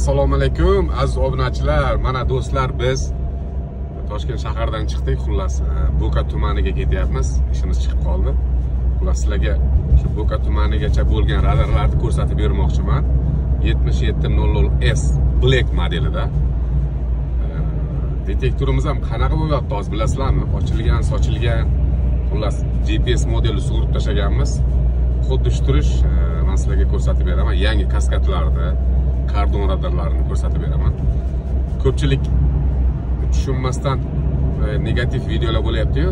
Assalomu alaykum aziz obunachilar. Mana do'stlar, biz Toshkent shaharidan chiqdik. Xullas, Bo'ka tumaniga ketyapmiz. Ishimiz chiqib qoldi. Xullas, sizlarga shu Bo'ka tumanigacha bo'lgan radarlarni ko'rsatib bermoqchiman. 7700S Black modelida. Detektorimiz ham qanaqa bo'lyapti hozir bilasizlarmi? Ochilgan, sochilgan. Xullas, GPS modelni sug'urib tashlaganmiz. Xuddi shu turish, men sizlarga ko'rsatib beraman. Yangi kaskadlarni, kardon radarlarini ko'rsatib beraman. Ko'pchilik tushunmasdan negativ videolar bo'lyapti-yu.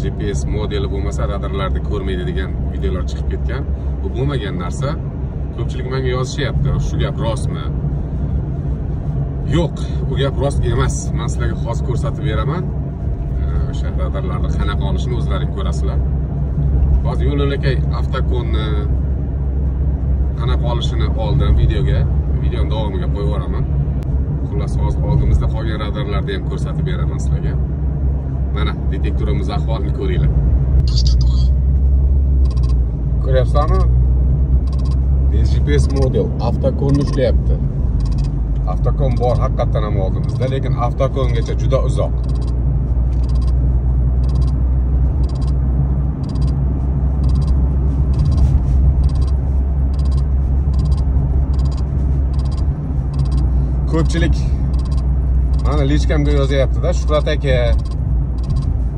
GPS modeli bo'lmasa radarlarni ko'rmaydi degan videolar chiqib ketgan. Bu bo'lmagan narsa. Ko'pchilik menga yozishyapti, shu gap rostmi? Yo'q, bu gap rost emas. Men sizlarga hozir ko'rsatib beraman. O'sha radarlarni qanaqa olishini o'zlaring ko'rasizlar. Hozir yo'l-yo'lakay avtokonni qanaqa olishini oldim videoga. Videoni davomiga qo'yib yuboraman. Xullas, hozir oldimizda qolgan radarlarni ham ko'rsatib beraman sizlarga. Mana detektorimiz ahvolini ko'ringlar. Ko'ryapsizlarmi? GPS model avtokonni ushlayapti. Avtokon bor haqiqatan ham oldimizda, lekin avtokongacha juda uzoq. Ko'pchilik mana lichkamga yozyapti-da, Shuhrat aka,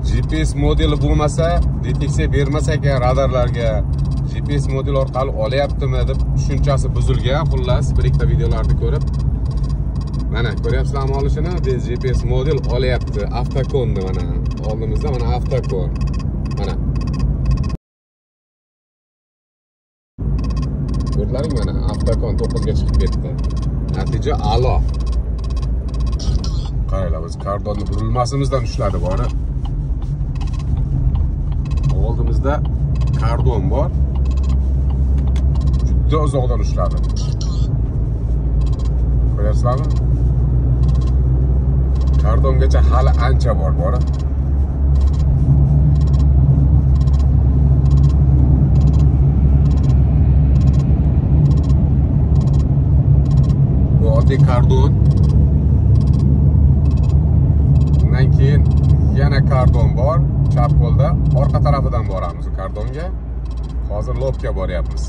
GPS modeli bo'lmasa, deteksiya bermas ekan radarlarga, GPS model orqali olyaptimi deb tushunchasi buzilgan. Xullas, bir ikkita videolarni ko'rib, mana ko'ryapsizlarmi olishini? Biz GPS model olyapti avtokonni, mana oldimizda mana avtokon. Mana ko'rdilaring, mana avtokon 9 ga chiqib ketdi. Natija a'lo. Qaranglar, biz kardonni burilmasimizdan ushladi bori. Oldimizda kardon bor. Juda uzoqdan ushladi. Ko'ryapsizlarmi? Kardongacha hali ancha bor bori. Bu oddiy kardon. Undan keyin yana kardon bor, chap qo'lda, orqa tarafidan boramiz u kardonga. Hozir lobga boryapmiz.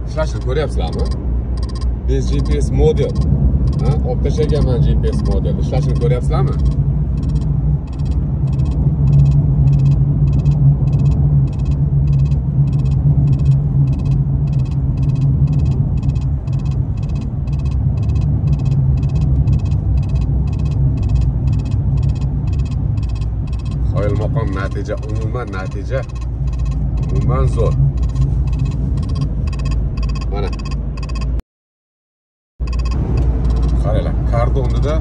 Ishlashni ko'ryapsizlarmi? Biz GPS model, ha, olib tashlaganman GPS model. Ishlashini ko'ryapsizlarmi? Qoyilmaqom natija, umuman natija umuman zo'r. Mana qaranglar, kardonda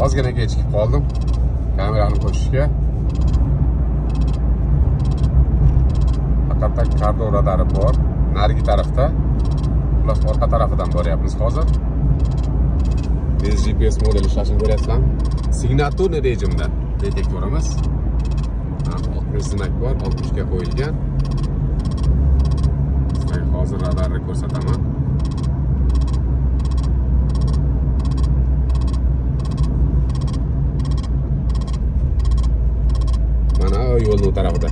ozgina kechikib qoldim kamerani qo'shishga. Haqiqatan kardon radari bor narigi tarafda. Xullas, orqa tarafidan boryapmiz hozir. Biz GPS model ishlashini ko'ryapsizlarmi? Signaturniy rejimda detektorimiz. 60 znak bor, 60 ga qo'yilgan. Sizlarga hozir radarni ko'rsataman. Mana yo'lning u tarafida.